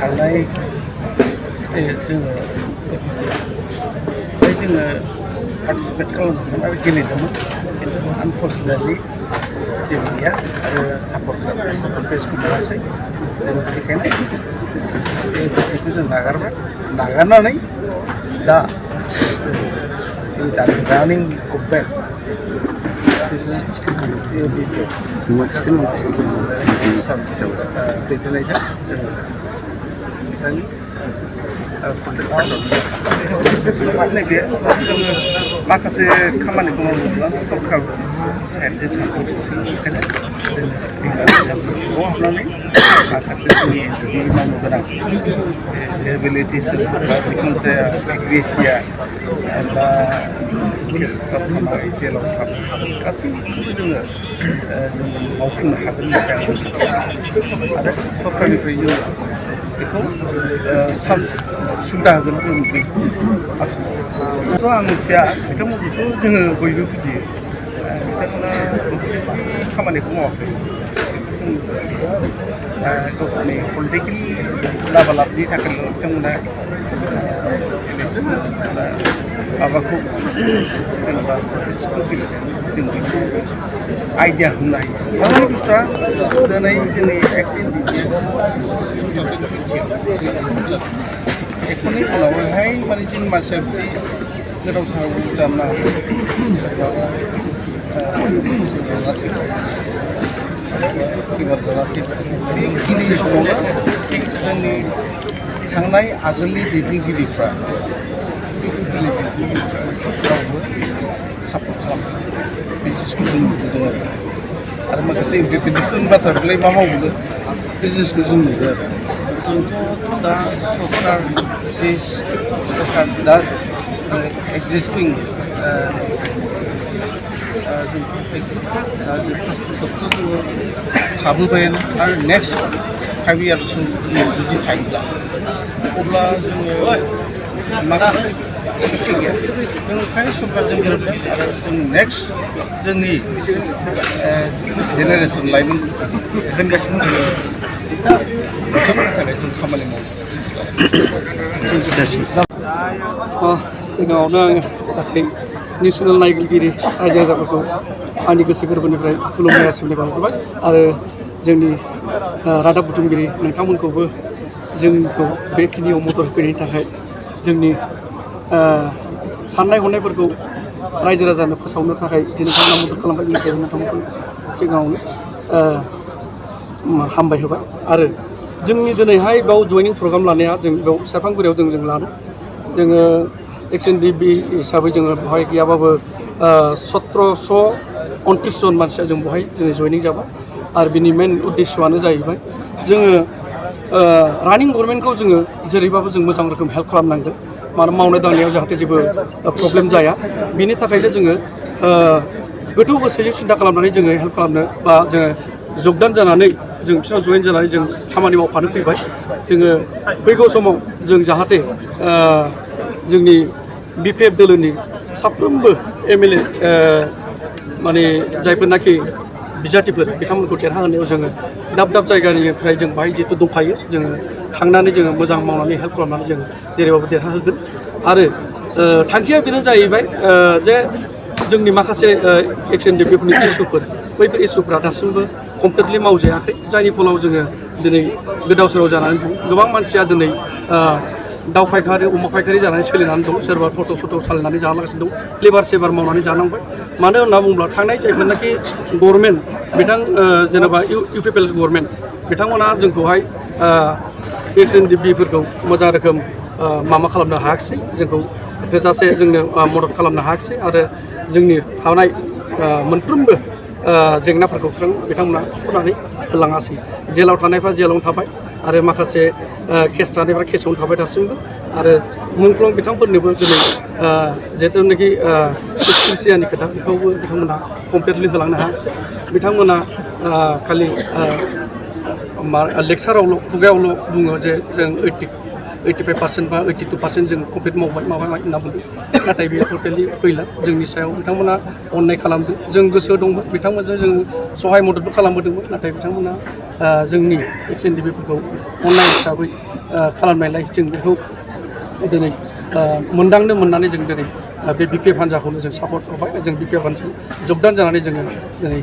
थांनाय जोङो पार्टिसिपेट खालामदोंमोन आरो गेलेदोंमोन खिन्थु आनफर्चुनेटलि जेबो गैया आरो सापर्ट पेजखौ मोनासै बेनिखायनो बेखौ जों नागारनानै दा जोंनि दानि रानिं गभर्नमेन्ट दैदेननायजों जोङो बिथांनि नैबे जोङो माखासे खामानिखौ मावोब्ला सरकार साइडजों थांगौ बेखायनो जोङो हाबनानै माखासे जोंनि मावनो गोनां रिहेबिलिटेसन बा जिखुनु जाया एग्रेसिया बा केस थाबथानाय जेलाव थानाय गासैखौबो जोङो मावफुंनो हागोन होननानै आं आसा खालामो आरो सरकारनिफ्राय जोङो बेखौ चान्स सुबिदा होगोन जों बेखौ आसा खालामो आं मिथिया बिथांमोनखौथ' जोङो बयबो बुजियो बिथांमोना बेफोरबायदि खामानिखौ मावाखै जों गावसोरनि पलिटिकेल लाबालाबनि थाखायल' बिथांमोना माबाखौ जेनेबा प्रटेस्टखौ गेलेदों जों बेखौ आइडिया होनो हायो थारमाने बुस्थुआ दिनै जोंनि एक्स इन्डिया 2020 एखुनि उनावहाय माने जोंनि मानसिया बिदि गोदाव सोराव जानो नाङा बे गिबि समावनो जोंनि थांनाय आगोलनि दैदेनगिरिफ्रा रावबो सापर्ट खालामो बे जिनिसखौ जों नुदों आरो माखासे इन्डिपेन्डेन्सनि बाथ्राखौलाय मा मावगोन बे जिनिसखौ जों नुदों आरो जोंथ' दा सरकार दा एक्जिस्टिं जोङो थाबोबायानो आरो नेक्स्ट 5 इयार्स जुदि थायोब्ला अब्ला जोङो माखासे एसे गैया जों ओंखायनो सरकारजों गोरोबदों आरो जों नेक्स्ट जोंनि जेनेरेसन लाइमोन दोनगासिनो जोङो बिथांमोननि थाखाय जों खामानि मावो सिगाङावनो आङो गासै नेसनेल नायगिरिगिरि रायजो राजाफोरखौ आंनि गोसो गोरबोनिफ्राय खुलुमनाय आसिमनाय बावहरबाय आरो जोंनि रादाब बुथुमगिरि नोंथांमोनखौबो जोंखौ बेखिनियाव मदद होफैनायनि थाखाय जोंनि साननाय हनायफोरखौ रायजो राजानो फोसावनो थाखाय जे नोंथांमोना मदद खालामबाय बेनिखायनो नोंथांमोनखौ सिगाङावनो हामबाय होबाय आरो जोंनि दिनैहाय बेयाव जयनिं प्रग्राम लानाया जों बेयाव सेरफांगुरियाव जों लादों जोङो XNDB हिसाबै जोङो बेवहाय गैयाबाबो 1729 जन मानसिया जों बेवहाय दिनै जयनिं जाबाय आरो बिनि मेन उद्देश्यआनो जाहैबाय जोङो रानिं गभर्नमेन्टखौ जोङो जेरैबाबो जों मोजां रोखोम हेल्प खालामनांगोन मानो मावनाय दांनायाव जाहाथे जेबो प्रब्लेम जाया बिनि थाखायनो जोङो गोथौ गोसोजों सिन्था खालामनानै जोङो हेल्प खालामनो बा जोङो जगदान जानानै जों बिसोरनाव जयेन जानानै जों खामानि मावफानो फैबाय जोङो फैगौ समाव जों जाहाथे जोंनि BPF दोलोनि साफ्रोमबो MLA माने जायफोरनाखि बिजाथिफोर बिथांमोनखौ देरहाहोनायाव जोङो दाब दाब जायगानिफ्राय जों बाहाय जिहेतु दंखायो जोङो थांनानै जोङो मोजां मावनानै हेल्प खालामनानै जोङो जेरैबाबो देरहाहोगोन आरो थांखिया बेनो जाहैबाय जे जोंनि माखासे XNDBफोरनि इस्युफोर बैफोर इस्युफोरा दासिमबो कमप्लिटलि मावजायाखै जायनि फलाव जोङो दिनै गोदाव सोराव जानानै दं गोबां मानसिया दिनै दाउ फायखारि अमा फायखारि जानानै सोलिनानै दं सोरबा टट' सालायनानै जालांगासिनो दं लेबार सेबार मावनानै जानांबाय मानो होनना बुङोब्ला थांनाय जायफोरनाखि गभर्नमेन्ट बिथां जेनेबा UPPL गभर्नमेन्ट बिथांमोना जोंखौहाय XNDBफोरखौ मोजां रोखोम माबा खालामनो हायाखिसै जोंखौ थोजासे जोंनो मदद खालामनो हायाखिसै आरो जोंनि थानाय मोनफ्रोमबो जेंनाफोरखौ बिथांमोना सुफुंनानै होलाङासै जेलाव थानायफ्रा जेलावनो थाबाय आरो माखासे केस थानायफ्रा केसावनो थाबाय दासिमबो आरो मुंख्लं बिथांफोरनोबो दिनै जिहेथुनाखि क्रिसियानि खोथा बेखौबो बिथांमोना कमप्लिटलि होलांनो हायाखिसै बिथांमोना खालि लेक्सारावल' खुगायावल' बुङो जे जों 85% बा 82% जों कमप्लिट मावबाय होनना बुंदों नाथाय बेयो टटेलि फैला जोंनि सायाव बिथांमोना अननाय खालामदों जों गोसो दंमोन बिथांमोनजों जों सहाय मददबो खालामबोदोंमोन नाथाय बिथांमोना जोंनि एक्स एनडिपिफोरखौ अननाय हिसाबै खालामनायलाय जों बेखौ दिनै मोनदांनो मोननानै जों दिनै बे बिपिएफ हान्जाखौनो जों सापर्ट होबाय जों बिपिएफ हान्जायाव जगदान जानानै जोङो दिनै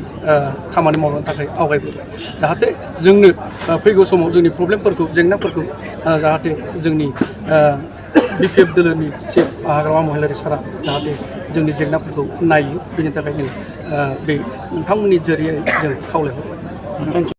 खामानि मावनो थाखाय आवगायबोबाय जाहाथे जोंनो फैगौ समाव जोंनि प्रब्लेमफोरखौ जेंनाफोरखौ जाहाथे जोंनि बिपिएफ दोलोनि चिफ हाग्रामा महिलारि सारा जाहाथे जोंनि जेंनाफोरखौ नायो बेनि थाखाय जों बे नोंथांमोननि जरियै जों खावलायहरबाय।